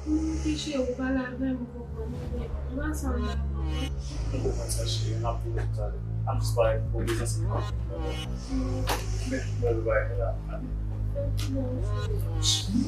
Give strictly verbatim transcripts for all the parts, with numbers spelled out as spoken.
Mwen te cheri, ou pale avè m, ou konprann mwen, men ou pa sanble avè m. Mwen konprann sa, cheri, m ap vin talè. Ann jis pale pou prezans mwen. Bèl bagay la. Fè ti bon, cheri.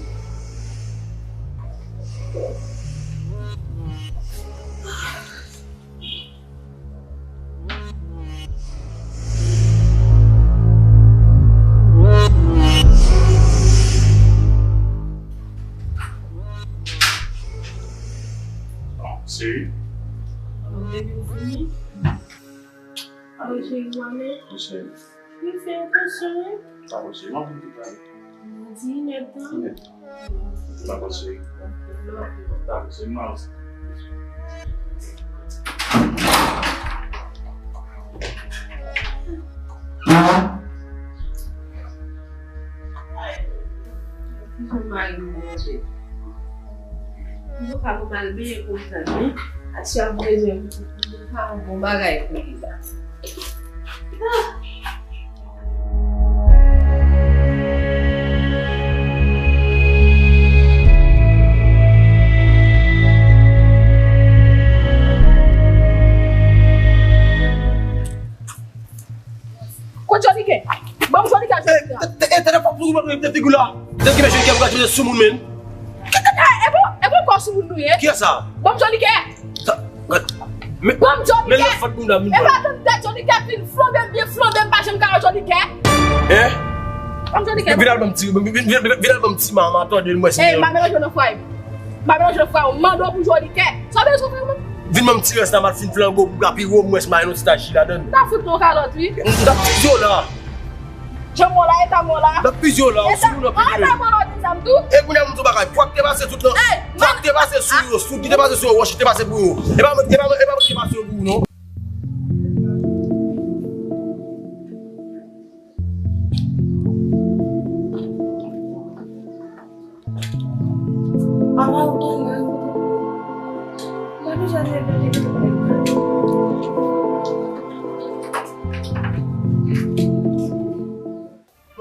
Cheri. Bon, baby, ou fini? Bon, cheri, ou ale? Wi, cheri. Wi, fè atansyon, wi. Dakò, cheri, m ap vin tou talè. Di inèdtan. Inèdtan. Dakò, cheri. Dakò, cheri, m al. Kijan mari m manje? Mwen pa pou m al benyen konsa, non. Atya bezwen pou, pou, pou pa yon bon bagay pou li la. Ah! Kot Joliken? Ban m Joliken, Joliken. E, e, e, telefòn pou mwen, te figi la. Te ki mèche ki ap gache sou moun, men. E, e, e, e, bon, e bon kò sou moun nou ye. Kiyès sa? Ban m Joliken. Sa, gad. Men, ban m Joliken. Men lòt fòt moun la, moun. E pa tann tèt Joliken fin flanbe m, byen flanbe m, pa janm ka wè Joliken. Hein? Ban m Joliken. Vin al ban m ti, vin, vin, vin, vin al ban m ti mama, tande l, mwen. Ey, m pa melanje nan fwa yo. M pa melanje nan fwa yo. M mande w pou Joliken. Sa w bezwen fè menm? Vin ban m ti rès la, m al fin flanbe w, pou rapire w, mwen, m al yon ti tachi ladann. M ta fout nou kalòt, wi. M t ap fize w la. Jan mò la, eta mò la. N ap fize w la, ou sou nou nan pye. Eta mò la, ou di sa m tou. E kounye a, m di w bagay, fwa k te pase tout nan, fwa k te pase sou yo, sou ki te pase sou yo, wòch ki te pase pou yo. E pa, e pa, e pa mwen ki te pase yo pou ou, non.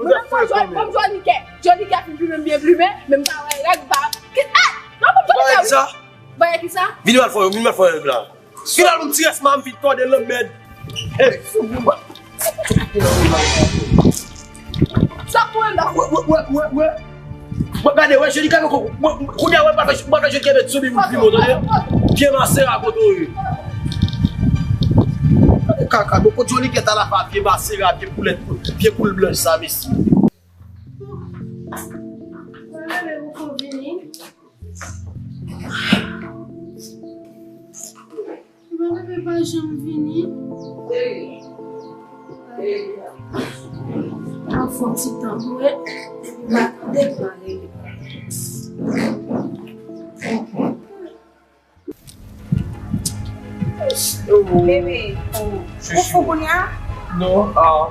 Mwen menm, mwen jwenn, mwen jwenn Joliken. Joliken fin plimen m byen plimen, men m pa wè règ pa. Ki, eh! Non, mwen Joliken, wi. Bagay ki sa? Vini al fè, vini al fè règ la. Final, yon ti rès, m vin tòde lanmèd. Eh, sa pou mwen la. Wè, wè, wè, wè, wè. Wè, gade, wè, Joliken, wè, wè, kounye a, wè, pa fè, pa fè Joliken met sou li, ou filme, tande? Pye masera kote w ye. Gade kaka, bon, kote Joliken ta la fè pye masera, pye poulèt, pye poul blanch sa, mesye. Mwen rele pou fon vini. Mwen rele pa janm vini. An fon ti tan bwè, epi m a tande m a rele. Bebe, ou fou kounye a? Non, ah.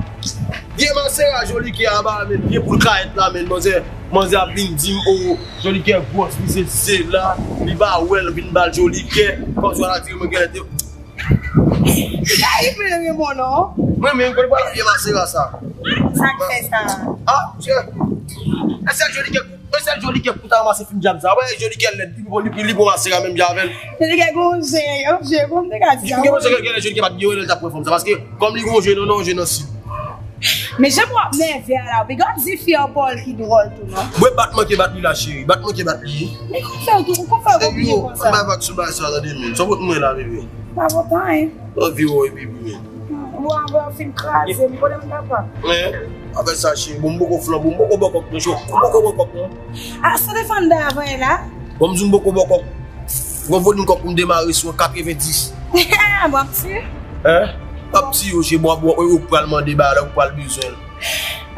Vye masera Joliken a ba men, vye poul kayèt la men, manzè, manzè ap vin di m, oh, Joliken gwòs, li se zela, li pa wè l, vin ba l Joliken, kòmsi w a la di mwen genlè te. Li pa rive renmen w non. Mwen menm, kote pral vye masera sa? Sa k fè sa? Ah, monchè. E sèl Joliken, e sèl Joliken pou ta ranmase fim djab sa. Wè, Joliken lèd, li, li, li pran masera menm jan avè l. Joliken gon je, yon je, kòman m te ka di sa? Ou gen panse ke Joliken pa t gen wè lè l t ap pran fanm sa? Paske, kòm li gon je nan, nan, je nan sid. Men jan w ap nève a la, wi, gad di fi an pawòl ki dwòl tou, non? Bwè bat manke bat li la, cheri. Bat manke bat li. Men kòman fè w tou, kòman fè w konplike konsa? Ann bay vag sou bagay sa, tande, men. Sa w pot mwen la, bebe? Pa pote anyen. Anvi wè w epi, men. Bon, anvan w fin kraze m, kote m t ap pran? Men, apre sa, cheri, bon, m poko flanbo, m poko bò kòk, non, cheri. M poko bò kòk, non. A, sa te fann da avan la? Bon, m di m poko bò kòk. Gon volim kòk pou m demare sou an katrevenndis. Bon, m si. Hein? P ap tiye w, cheri, bon, bon, ou pral mande bagay la, ou pral bezwen l.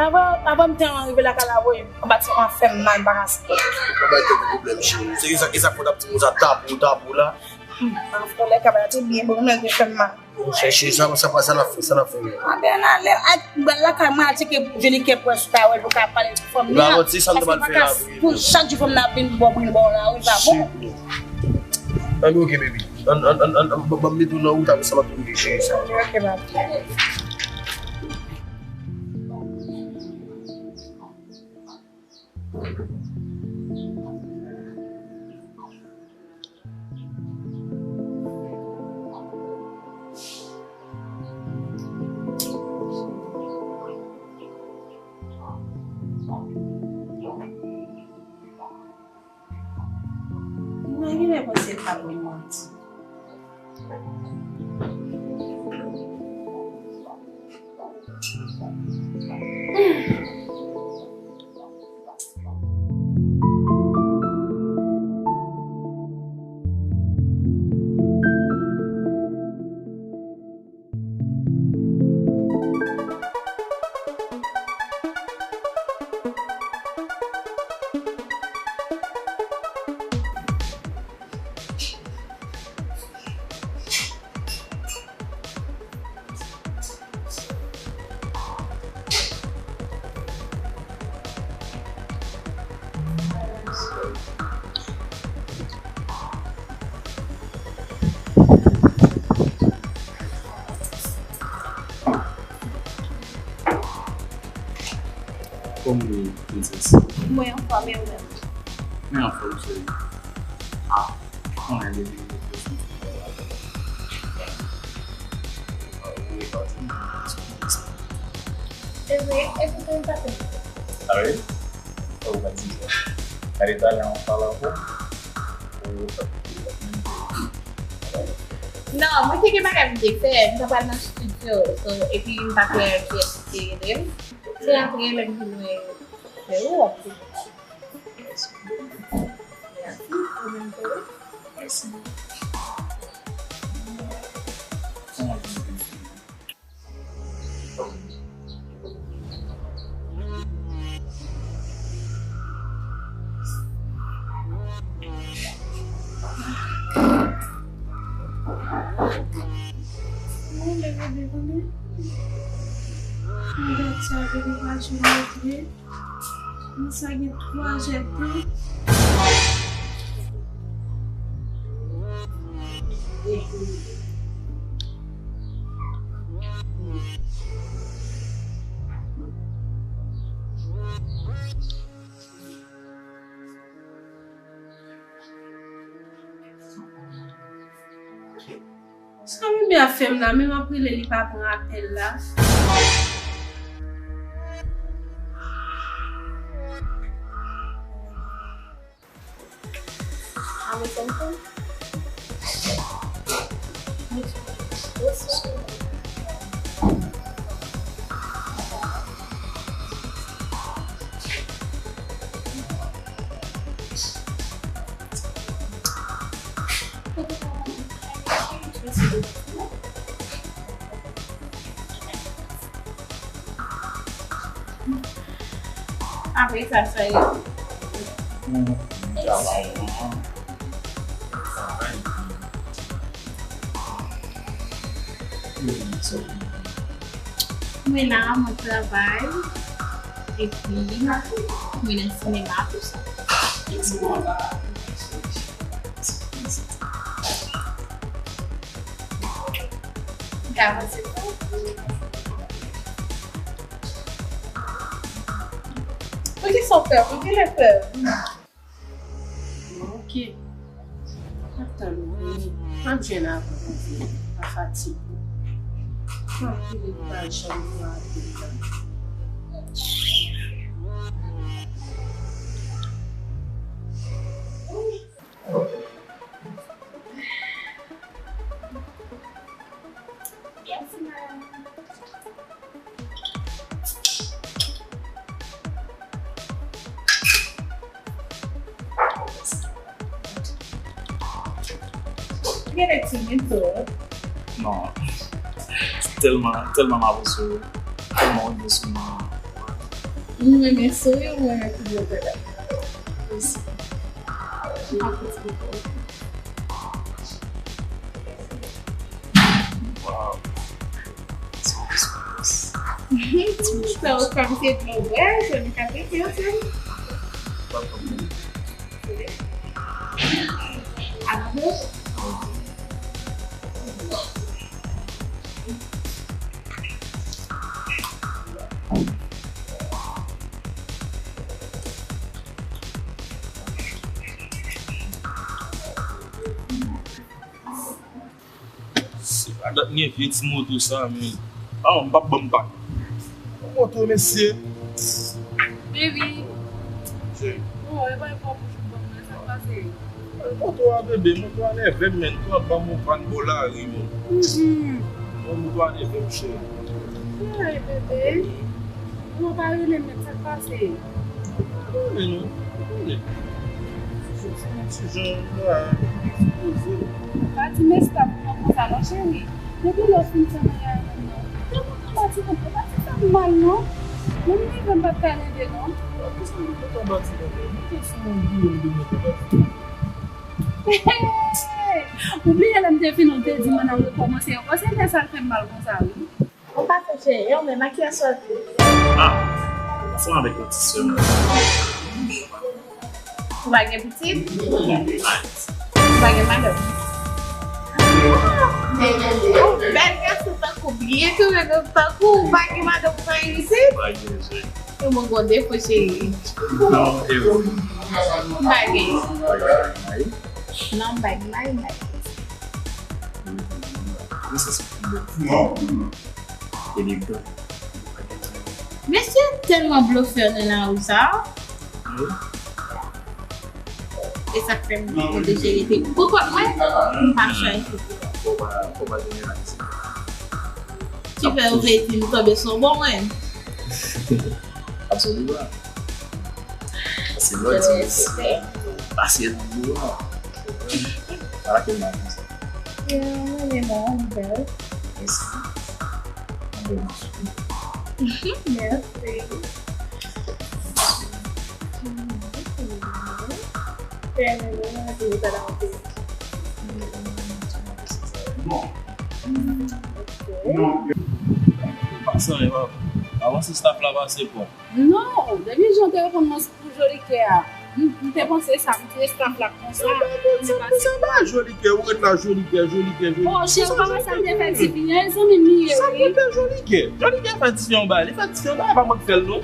Avan, avan m te rive lakay la, woy, anba ti an fè m mal, m pa ka sipòte. Pa bay tèt ou pwoblèm, cheri. Se e sa, e sa k fè w t ap di moun sa tapou, tapou la. Hmm, an fè lè kaba la te byen bon, men te fè m mal. Chèche sa, sa, sa n ap fè, sa n ap fè. A, ben, ale, al lakay mwen, al tcheke Joliken pou wè si w ka wè l, pou w ka pale pou fanm li an. Paske m pa ka, pou chak jou fanm nan ap vin bò bri bò la, wi, pa bon. Ann, ok, baby. Ann, ann, ann, ann, ann, ban m mete w nan wout, apre sa m ap tounen, cheri sa. Ok, papi. Mwen panse l t ap di manti. Kòman w ye, prensès? Mwen anfòm, e ou menm? Mwen anfòm, cheri. Ah, ou konnen depi mwen te fè yon ti travay avè w. Ou repati mwen. E vre, e poukisa m pa te? Ah wi? Ou pa di sa. Gade talè an pale avè w. Non, mwen te gen bagay m te fè, m ta pral nan estidyo, so, epi m pa t wè kiyès ki te rele m. Se apre lè m vin wè se ou, w ap di. Mèsi. Mèsi, ou menm tou. Mèsi. Kòman w ye? Mwen leve devan li. Mwen gad sa, depi pral jwenn mwen vre. Mwen sa gen twa jèt tan. Sa Mimi ap fè m la, menm ap rele li pa pran apèl la. Alo, tonton. Bonswa. Apre sa, sa ye. Hmm, travay, non. Travay. Mwen la, mwen travay. Epi, mwen nan sinema, tou sa. Gavan, se pou. Poukisa w pè? Poukisa w pè? Ok. M ap tann ou vini. M ap jwenn avè w, Bondye. Pa fatige. M ap priye pou pa janm pran apèl la. Mèsi, madam. Ou genlè timid tou, wi. Non. Tèlman, tèlman m apresye w. Tèlman w gen sou mwen. M renmen souri w, m renmen koulè w. Mèsi. Mèsi. Wow. Ti bous. Ti bous. Sa ou kòm se dlo bwè, se nou ka trete ansanm. Pa pwoblèm. Alò, se pa dat gen vye ti moto sa, men. Ah, m p ap ban m pa. Moto, mesye. Baby. Cheri. Oh, e pa yon bouch ou ban mwen, sa k pase? Moto a, bebe, moto a nève m, menn. Twòp ban m yon pann bò lari, menn. Mhm. Bon, moto a nève m, cheri. Ay, bebe. Ou pa rele m, men sa k pase? Pa rele, non. Pa rele. Se yon ti jan, la, ekspoze. Pa di m esklav pou mwen konsa, non, cheri. Depi lè w fin fè maryaj la, non. Depi w konbati konpè, pa di sa m mal, non. Menm nève m pa t ka nève, non. Poukisa m te konbati konpè? Mwen te sou yon gouye m te konbati konpè. Ou bliye lè m te fin, ou te di m ann al rekòmanse ankò. Se lè sa l fè m mal konsa, wi. Ou pa fè cheri, ou menm, a kiyès w ap di? Ah, ansanm avèk yon ti sè m. Ou pa gen pitit? Ou pa gen madanm? Ou bèl gason tankou, byen kenbe tankou, ou pa gen madanm, ou pa gen pitit? Pa gen, cheri. Yo mwen gon defo, cheri. Non, e ou? M pa gen. Non, m pa gen mari, m pa gen pitit. Mesye tèlman blofè nan lari sa. E sa k fè m konte cheri te pou kont mwen, m pa chwazi. Fò pa, fò pa jeneralize. Ki fè ou vle di m tonbe sou bon mwen? Absoliman. Paske lè w di respè, paske nan bouyon. Ala ke m ap di sa. Mwen renmen w, ou bèl. Mèsi. Mwen renmen w. Mèsi. Fè mwen renmen w, di ou ta la anpil. Pasan, e pa, avanse staff la pase pon. Non, depi jan w te reponn mwen pou joli kè a, m, m te panse sa, m di staff la konsa. Sa pa joli kè, ou ret la joli kè, joli kè, joli kè. Oh, cheri, ou pa wè sa m te fè tifi a, e zanmi m li ye, wi. Sa pou fè joli kè? Joli kè fè tifi yon bagay, li fè tifi yon bagay, pa mwen k fè l, non.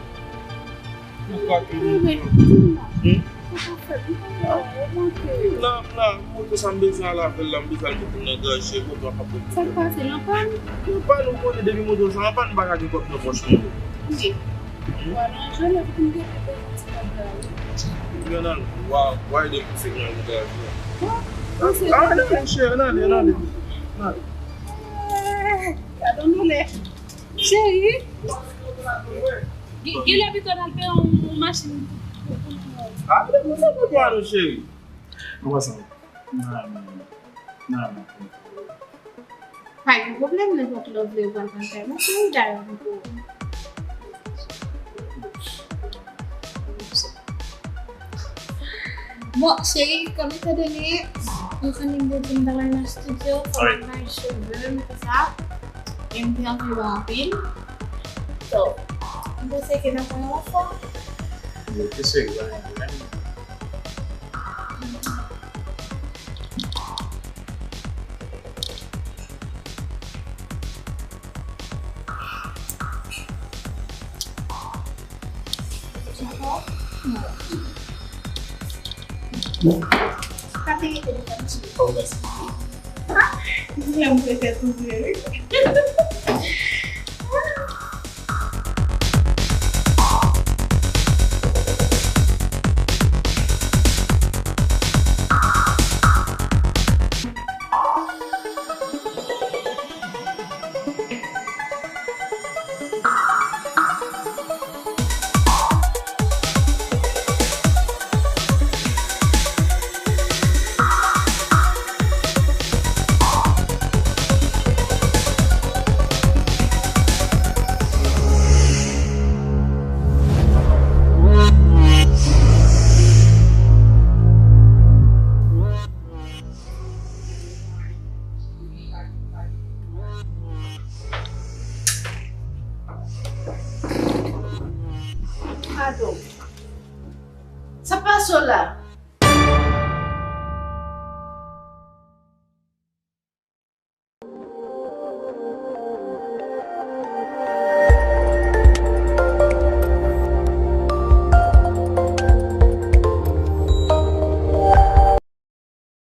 Ou pa ke li. Bebe, di m non. Hmm? Ou pa fè, m pa wè, ou manke. M la, m la, m montre sa m bezwen al avè l la, m bezwen al mete l nan garaje, kote w ap ap. Sa k pase, nan pàn? Nan pàn, ou konnen depi moto sa an pàn, m pa ka gen kòb nan pòch mwen. Wi. Wa nan jwe lè pou m gen bebe nan ti kòb la, wi. Ou gen nan, wa, wa ede m pouse gen nan garaje a. Wa, pouse. Ah, ann ale, monchè, ann ale, ann ale. Ann ale. Eh, gad on doulè. Cheri. Gen, gen lè pito n al peye yon, yon machin pou, pou, pou nou. Ah, men pou sa pou nou, cheri. An pasan, nan, nan, Pa gen pwoblèm, nenpòt lè w vle, ou pral pran kay mwen, cheri, dayè, m pou. Bon, cheri, kòm etandone, ou konnen m te di m ta pral nan estidyo, fò m al bay cheve m, tout sa. E m te anvi w anpil. So, m panse ke n ap pran yon fò. Ok, cheri, pa gen pwoblèm. Sa te rete devan ti. Oh, mèsi. Mwen, mwen te fè tou vre, wi.